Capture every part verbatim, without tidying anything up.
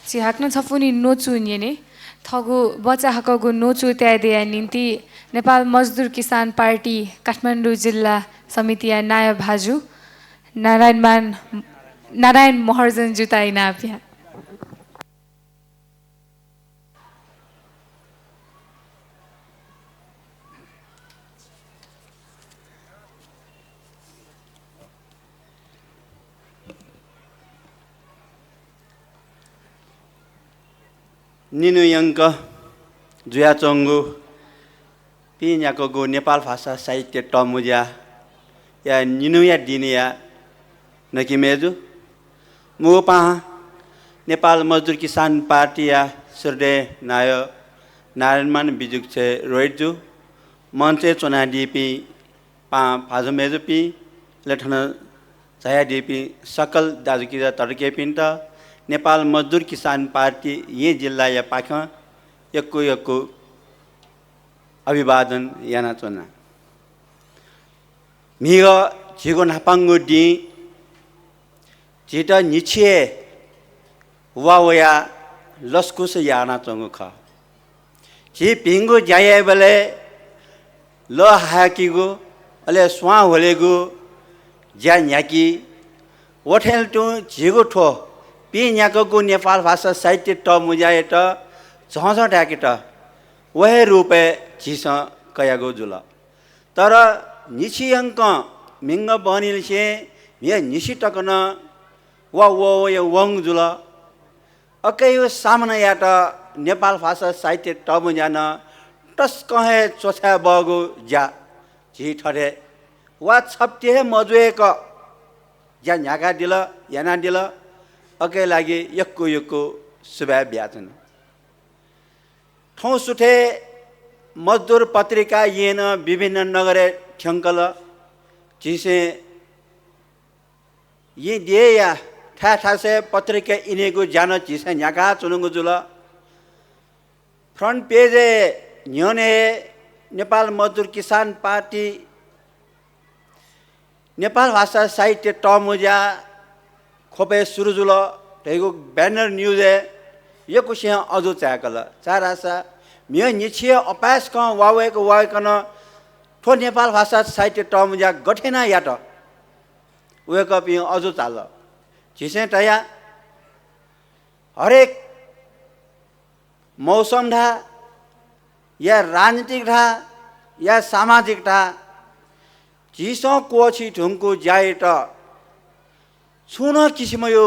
झी हाकनं छपु निं न्वचु न्यने। थःगु बचा हाकःगु न्वचु तयादिया निंतिं नेपाल मजदुर किसान पार्टी काठमाडौं जिल्ला समितिया नायः भाजु नारायणमान, नारायण महर्जन जुता इनाप या। निन्हु यंक जुयाच्वंगु पिं न्याक्वःगु नेपाल भाषा साहित्य तःमुँज्याया निन्हुया दिनया नकि मय्जु, मुगु पाहां नेपाल मजदुर किसान पार्टीया श्रद्धेय नायः नारायणमान बिजुक्छे रोहितजु, मञ्चय् च्वनादीपिं पाहां भाजु मय्जुपिं, अले थन झायादीपिं सकल दाजुकिजा तताकेहेँपिन्त नेपाल मजदुर किसान पार्टी येँ जिल्लाया पाखें यक्व यक्व अभिवादन यानाच्वना। म्हिगः झीगु न्हापांगु दिं झीत न्हिच्छि हे वा वयाः लसकुस यानाच्वंगु खः। झी भिंगु ज्या याइबलय् लः हाय्केगु, अले स्वां ह्वलेगु ज्या न्ह्याकी। व थें तुं झीगु थ्व पिं न्याक्वःगु नेपाल भाषा साहित्य तःमुँज्यायात झःझः धाय्केत व हे रूपय् झीसं कयागु जुल। तर न्हिच्छि यंकं म्हिगः बहनीनिसें म्हिगः न्हिसि तक नं वा वःवया वंगु जुल। अकय् सामनायात नेपाल भाषा साहित्य तःमुँज्या नं तसकं हे च्वछाये बहःगु ज्या झी थथे वा छप्ति हे मजुयेक ज्या न्ह्याकादिल, यानादिल। अकय् लागि यक्व यक्व सुभाय् बियाच्वना। थौं सुथय् मजदुर पत्रिका येँ नं विभिन्न नगरय् थ्यंकल। झीसं येँ देय्‌या थाय् थासय् पत्रिका इनेगु ज्या नं झीसं न्ह्याकाच्वनागु जुल। फ्रन्ट पेजय् न्ह्यःने हे नेपाल मजदुर किसान पार्टी नेपाल भाषा साहित्य तःमुँज्या ख्वपय् सुरु जुल धइगु ब्यानर न्यूजय् यक्वसिनं अजू चाय्कल। छाय्धाःसा म्हिगः न्हिच्छि हे अपाय्सकं वा वय्क वा वय्कनं थ्व नेपाल भाषा साहित्य तःमुँज्या गथे यानाः यात, वय्कःपिं अजू चाल। झीसं धया, हरेक मौसम धाः, या राजनीतिक धाः, या सामाजिक धाः, झीसं क्वःछी धुंकूगु ज्यायात छुं नं किसिमया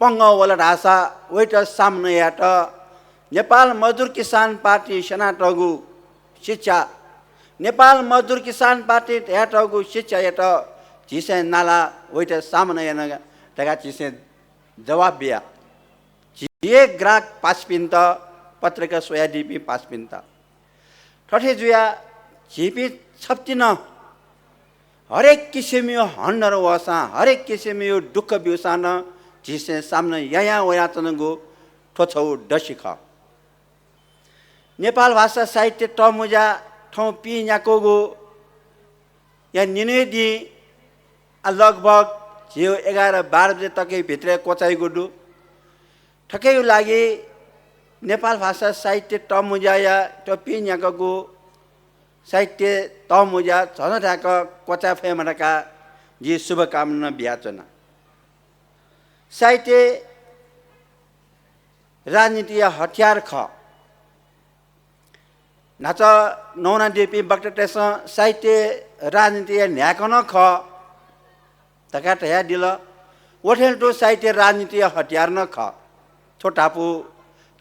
पंगः वल धाःसा वयात सामना यायेत नेपाल मजदुर किसान पार्टी स्यनातःगु शिक्षा, नेपाल मजदुर किसान पार्टी धयातःगु शिक्षायात झीसं नालाः वयात सामना याना धकाः झीसं जवाफ बिया। झी हे ग्राहक पासापिन्त, पत्रिका स्वयादीपिं पासापिन्त। थथे जुयाः झीपिं छप्ति नं हरेक किसिमया हन्नर वःसां, हरेक किसिमया दुःख ब्यूसां नं झीसं सामना यायां वयाच्वनागु थ्व छगू दसि खः। नेपाल भाषा साहित्य तःमुँज्या थौं पिं न्याक्वःगु या निन्हुया दिं आ लगभग झीगु एघार बाह्र बजे तकया भित्रय् क्वचाइगु दु। थुकिया लागि नेपाल भाषा साहित्य तःमुँज्याया थ्व पिं न्याक्वःगु साहित्य तःमुँज्या झन धाय्क क्वचाये फयेमा धकाः जिं शुभकामना बियाच्वना। साहित्य राजनीतिया हतियार खः। न्हाचः नवानादीपिं वक्तातय्सं साहित्य राजनीतिया न्हाय्कः नं खः धकाः धयादिल। व थें तुं साहित्य राजनीतिया हतियार नं खः। थ्व धापू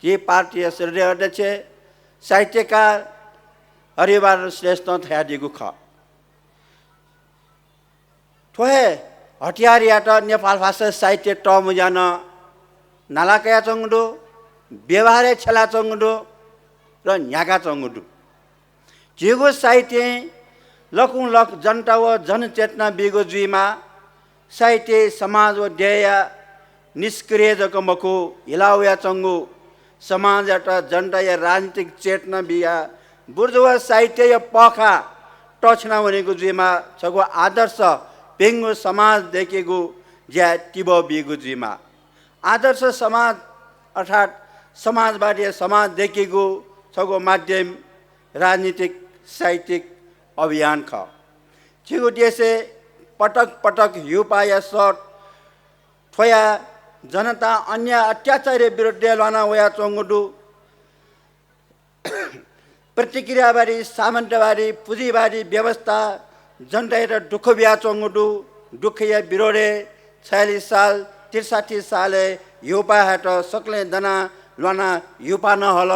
झी पार्टीया श्रद्धेय अध्यक्ष साहित्यकार हरिबहादुर श्रेष्ठं धयादीगु खः। थ्व हे हतियारयात नेपाल भाषा साहित्य तःमुँज्यां नाला कयाच्वंगु दु, व्यवहारय् छ्यलाच्वंगु दु र न्ह्याकाच्वंगु दु। झीगु साहित्यं लकुं लक जनता व जनचेतना बीगु जुइमाः। साहित्यं समाज व देय्‌या निष्क्रिय जक मखु, हिला वयाच्वंगु समाजयात जनताया राजनीतिक चेतना बियाः बुर्जुवा साहित्यया पःखाः तछ्याना वनीगु जुइमाः। छगू आदर्श भिंगु समाज दय्‌केगु ज्याय् तिबः बीगु जुइमाः। आदर्श समाज अर्थात् समाजवादी समाज दय्केगु छगू माध्यम राजनीतिक साहित्यिक अभियान खः। झीगु देशय् पटक पटक हिउपाःया सः थ्वयाः जनता अन्याय अत्याचारया विरुद्धय् ल्वाना वयाच्वंगु दु। प्रतिक्रियावादी, सामन्तवादी, पुँजीवादी व्यवस्था जनतायात दुःख बियाच्वंगु दु। दुःखया विरोधय् छयालिस साल, त्रिसठ्ठी सालय् हिउपाःयात सकलें दनाः ल्वानाः हिउपाः नं हल।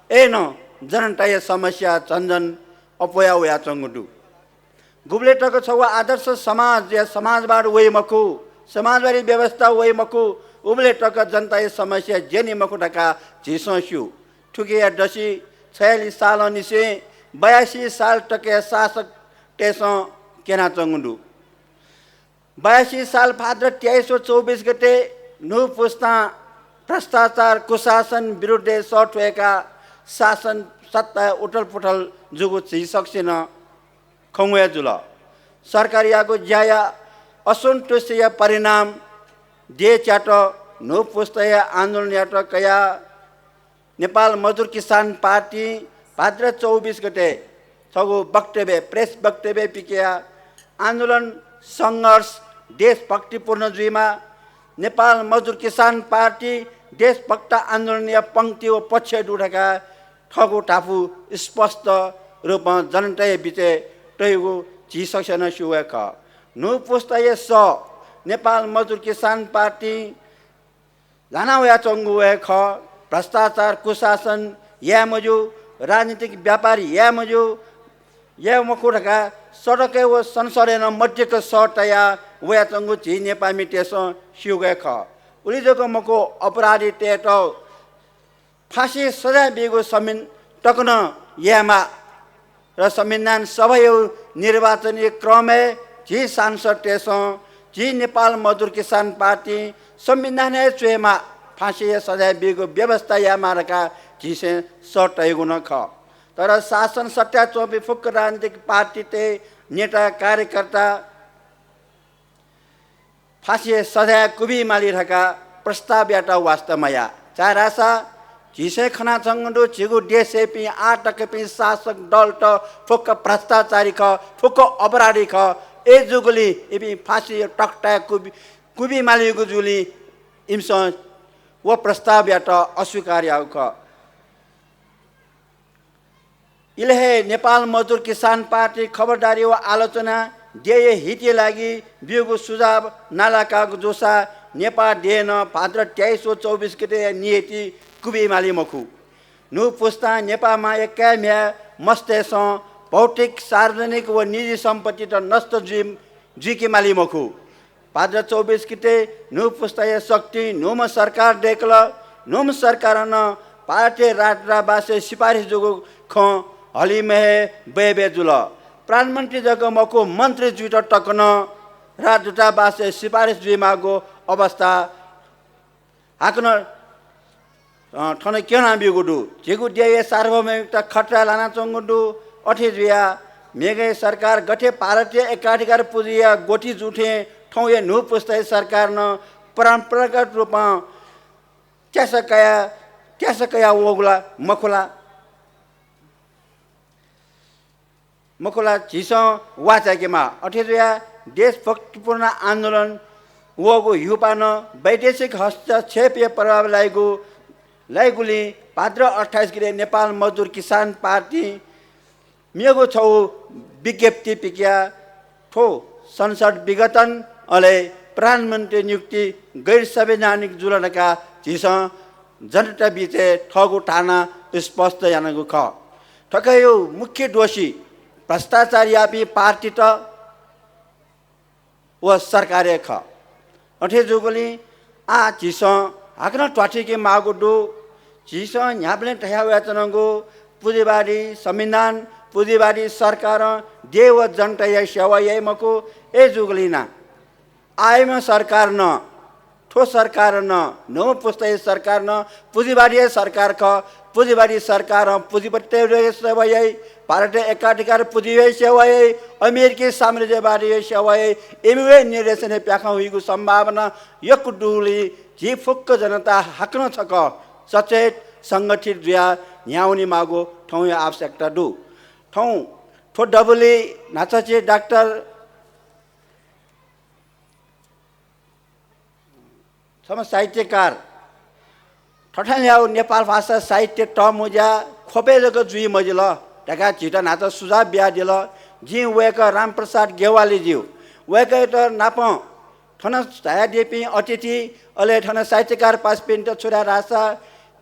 अय्नं जनताया समस्या झन झन अप्वया वयाच्वंगु दु। गुबलय् तक छगू आदर्श समाज या समाजवाद वइ मखु, समाजवादी व्यवस्था वइ मखु, उबलय् तक जनताया समस्या ज्यनी मखु धकाः झीसं स्यू। थुकिया दसि छयालिस सालंनिसें बयासी साल तकया शासकतय्सं क्यनाच्वंगु दु। बयासी साल भाद्र तेइस व चौबिस गते न्हूपुस्तां भ्रष्टाचार कुशासन विरुद्धय् सः थ्वय्काः शासन सत्ताय् उथलपुथल जूगु झी सकसिनं खंगु हे जुल। सरकारयागु ज्याया असन्तुष्टिया परिणाम देय् च्यात न्हूपुस्ताया आन्दोलनयात कयाः नेपाल मजदुर किसान पार्टीं भाद्र चौबिस गते छगू वक्तव्य, प्रेस वक्तव्य पिकयाः आन्दोलन संघर्ष देशभक्तिपूर्ण जुइमाः। नेपाल मजदुर किसान पार्टी देशभक्त आन्दोलनया पंक्ति व पक्षय् दु धकाः थःगु धापू स्पष्ट रूपं जनताया बिचय् तयागु झी सकसिनं स्यू हे खः। न्हूपुस्ताया सः नेपाल मजदुर किसान पार्टीं ल्हाना वयाच्वंगु हे खः। भ्रष्टाचार, कुशासन याये मज्यू, राजनीतिक व्यापार याये मज्यू, याये मखु धकाः सडकय् व संसदय् नं मदिक्क सः तयाः वयाच्वंगु झी नेपाःमितय्सं स्यूगु हे खः। उलि जक मखु, अपराधीतय्त फाँसी सजाय बीगु संविधान तक नं यायेमाः र संविधान सभाया निर्वाचनया क्रमय् झी सांसदतय्सं झी नेपाल मजदुर किसान पार्टीं संविधानय् च्वयेमाः, फाँसीया सजाय बीगु व्यवस्था यायेमाः धकाः झीसं सः तयागु नं खः। तर शासन सत्ताय् च्वंपिं फुक्क राजनीतिक पार्टीतय् नेता कार्यकर्ता फाँसीया सजाय क्वबी माली धकाः प्रस्ताव यायेत वास्ता मयाः। छाय्धाःसा झीसं खनाच्वंगु दु, झीगु देशय्पिं आः तकपिं शासक दलत फुक्क भ्रष्टाचारी खः, फुक्क अपराधी खः। अय्जूगुलिं इपिं फाँसीया तख्ताय् क्वबी, क्वबी मालीगु जूगुलिं इमिसं व प्रस्तावयात अस्वीकार याःगु खः। इलय् हे नेपाल मजदुर किसान पार्टी खबरदारी व आलोचना देय्या हितया लागि ब्यूगु सुझाव नालाकाःगु जूसा नेपाः देय् नं भाद्र तेइस व चौबिस गते नियति क्वबी माली मखु। न्हूपुस्तां नेपाःमांया काय् म्ह्याय् मस्तय्सं भौतिक, सार्वजनिक व निजी सम्पत्तित नष्ट जुइ, जुइके माली मखु। भाद्र चौबिस गते न्हूपुस्ताया शक्तिं न्हूम्ह सरकार दय्कल। न्हूम्ह सरकारं नं भारतीय राजदूतावासय् सिफारिस जूगु खँ हलिमय् हे बय्बय् जुल। प्रधानमन्त्री जक मखु, मन्त्री जुइत तक नं राजदूतावासय् सिफारिस जुइमाःगु अवस्था हाकनं, अ, थन क्यनाब्यूगु दु। झीगु देय्या सार्वभौमिकता खतराय् लानाच्वंगु दु। अथे जुयाः मेगु सरकार गथे भारतीय एकाधिकार पुँजीया ग्वति जू थें थौंया न्हूपुस्ताया सरकार नं परम्परागत रूपं त्यासा कया, त्यासा कया वःगु ला मखु ला? मखु ला, झीसं वाः चाय्केमाः। अथे जुयाः देशभक्तिपूर्ण आन्दोलन वःगु हिउपाः नं वैदेशिक हस्तक्षेपया प्रभाव लाइगु, लाइगुलिं भाद्र अट्ठाइस गते नेपाल मजदुर किसान पार्टीं मेगु छगू विज्ञप्ति पिकयाः थ्व संसद विघटन अले प्रधानमन्त्री नियुक्ति गैर संवैधानिक जुल धकाः झीसं जनता बिचय् थःगु धारणा स्पष्ट यानागु खः। थुकिया मुख्य दोषी भ्रष्टाचार याःपिं पार्टीत व सरकार हे खः। अथे जूगुलिं आः झीसं हाकनं ध्वाथुइके माःगु दु। झीसं न्ह्याबलें धया वयाच्वनागु पुँजीवादी संविधान, पुँजीवादी सरकारं देय् व जनताया सेवा याइ मखु। अय्जूगुलिं नं आःम्ह सरकारं नं, थ्व सरकारं नं, न्हूम्ह पुस्ताया सरकारं नं पुँजीवादी हे सरकार खः। पुँजीवादी सरकारं पुँजीपतितय् सेवा याइ, भारतया एकाधिकार पुँजीया सेवा याइ, अमेरिकी साम्राज्यवादया सेवा याइ, इमिगु हे निर्देशनय् प्याखं हुइगु सम्भावना यक्व दुगुलिं झी फुक्क जनता हाकनं छकः सचेत संगठित जुयाः न्ह्यावनेमाःगु थौंया आवश्यकता दु। थौं थ्व दबुलिइ न्हाचः चाहिँ डाक्टर छम्ह साहित्यकार थथांयागु नेपाल भाषा साहित्य तःमुँज्या ख्वपय् जक जुइ मजिल धकाः झीत न्हाचः सुझाव बियादिल। जिं वय्कः रामप्रसाद ज्ञवालीज्यू, वय्कःयात नापं थन झायादीपिं अतिथि, अले थन साहित्यकार पासापिन्त छु धाये धाःसा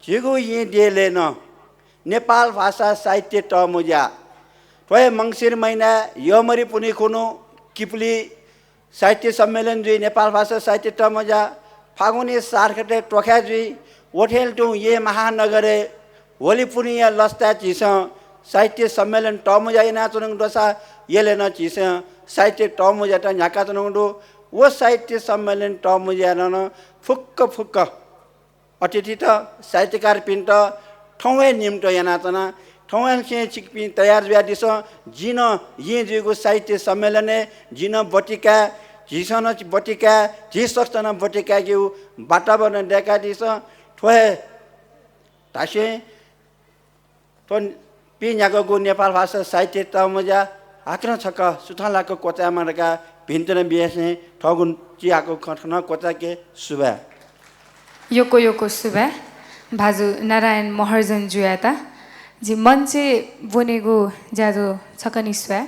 झीगु येँ देय् नं नेपाल भाषा साहित्य तःमुँज्या थ्व हे मंसिर महिनाय् यःमरि पुन्हि खुन्हु किपुली साहित्य सम्मेलन जुइ, नेपाल भाषा साहित्य तःमुँज्या फागुनया सात गते त्वखाय् जुइ। व थें तुं येँ महानगरय् होली पुन्हिया लसताय् झीसं साहित्य सम्मेलन तःमुँज्या यानाच्वनागु दु। सा यलय् नं झीसं साहित्य तःमुँज्यात न्ह्याकाच्वनागु दु। व साहित्य सम्मेलन तःमुँज्याय् नं फुक्क फुक्क अतिथित, साहित्यकारपिन्त थौं हे निम्तो यानाच्वना। थौंनिसें छिकपिं तयार जुयादिसँ। जिं नं येँ जुइगु साहित्य सम्मेलनय् जिं नं ब्वति काये, झीसं नं ब्वति काये, झी सकसितं नं ब्वति कायेगु वातावरण दयेकादिसँ। थ्व हे धासें थ्व पिन्याकःगु नेपाल भाषा साहित्य तःमुँज्या हाकनं छकः सुथांलाक क्वचायेमा धकाः भिंतुना बियासें थःगु चिहाकःगु खँ थनं क्वचायेके। सुभाय्। यक्व यक्व सुभाय् भाजु नारायण महर्जनजुयात। जि मञ्चय् ब्वनेगु ज्याझ्वः छकः निस्वये।